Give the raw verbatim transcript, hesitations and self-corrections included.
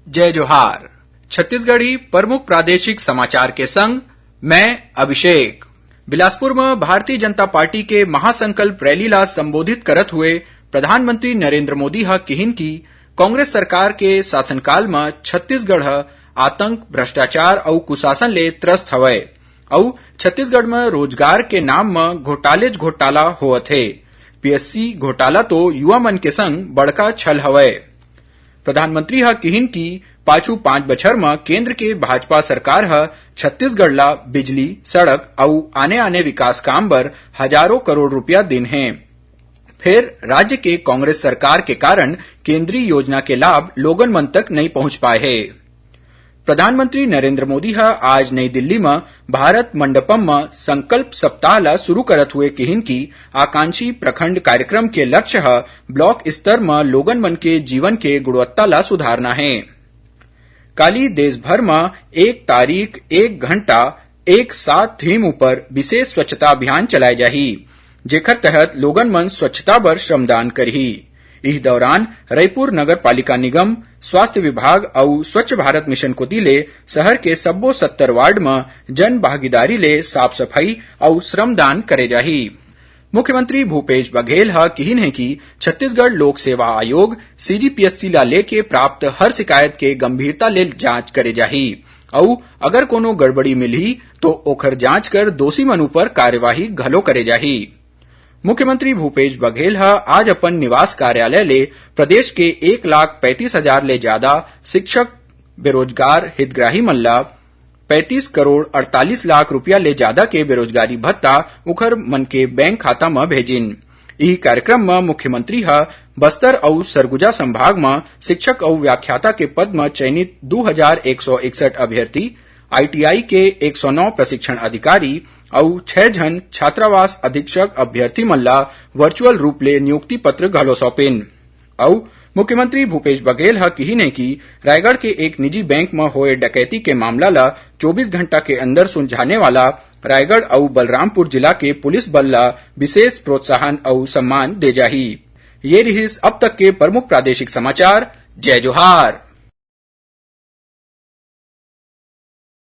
जय जोहार। छत्तीसगढ़ी प्रमुख प्रादेशिक समाचार के संग मैं अभिषेक। बिलासपुर म भारतीय जनता पार्टी के महासंकल्प रैली ला संबोधित करत हुए प्रधानमंत्री नरेंद्र मोदी ह किहिन कि कांग्रेस सरकार के शासनकाल म छत्तीसगढ़ ह आतंक, भ्रष्टाचार अउ कुशासन ले त्रस्त हवय अउ छत्तीसगढ़ म रोजगार के नाम म घोटालेच घोटाला होवत हे। पीएससी घोटाला तो युवा मन के संग बड़का छल हवय। प्रधानमंत्री ह किहिन कि पाछू पांच बछर म केंद्र के भाजपा सरकार ह छत्तीसगढ़ ला बिजली, सड़क अउ आने-आने विकास काम बर हजारों करोड़ रुपया दिन हे। फेर राज्य के कांग्रेस सरकार के कारण केंद्रीय योजना के लाभ लोगन मन तक नइ पहुंच पाए हे। प्रधानमंत्री नरेंद्र मोदी ह आज नई दिल्ली म भारत मंडपम म संकल्प सप्ताह ला शुरू करत हुए किहिन कि आकांक्षी प्रखंड कार्यक्रम के लक्ष्य ह ब्लॉक स्तर म लोगन मन के जीवन के गुणवत्ता ला सुधारना हे। काली देश भर म एक तारीख, एक घंटा, एक साथ थीम ऊपर विशेष स्वच्छता अभियान चलाए जाही, जेखर तहत लोगन मन स्वच्छता बर श्रमदान करही। इस दौरान रईपुर नगर पालिका निगम, स्वास्थ्य विभाग अउ स्वच्छ भारत मिशन कोति ले शहर के सब्बो सत्तर वार्ड म जन भागीदारी ले साफ सफाई अउ श्रमदान करे जाही। मुख्यमंत्री भूपेश बघेल ह किहिन हे कि छत्तीसगढ़ लोक सेवा आयोग, सीजीपीएससी ला लेके प्राप्त हर शिकायत के गंभीरता ले जांच करे जाही अउ अगर कोनो गड़बड़ी मिलही, तो ओखर जांच कर दोषी मन ऊपर कार्यवाही घलो करे जाही। मुख्यमंत्री भूपेश बघेल ह आज अपन निवास कार्यालय ले प्रदेश के एक लाख पैंतीस हजार ले ज्यादा शिक्षक, बेरोजगार हितग्राही मन ला पैंतीस करोड़ अड़तालीस लाख रुपया ले ज्यादा के बेरोजगारी भत्ता उखर मन के बैंक खाता म भेजिन। इही कार्यक्रम म मुख्यमंत्री ह बस्तर अउ सरगुजा संभाग म शिक्षक अउ व्याख्याता के पद म चयनित दू हजार एक सौ इकसठ अभ्यर्थी, आईटीआई के एक सौ नौ प्रशिक्षण अधिकारी अउ छह झन छात्रावास अधीक्षक अभ्यर्थी मन ला वर्चुअल रूप ले नियुक्ति पत्र घलो सौंपिन। अउ मुख्यमंत्री भूपेश बघेल ह किहिन हे कि रायगढ़ के एक निजी बैंक म होए डकैती के मामला ला चौबीस घंटा के अंदर सुलझाने वाला रायगढ़ अउ बलरामपुर जिला के पुलिस बल ला विशेष प्रोत्साहन अउ सम्मान दे जाही। ये रिहिस अब तक के प्रमुख प्रादेशिक समाचार। जय जोहार।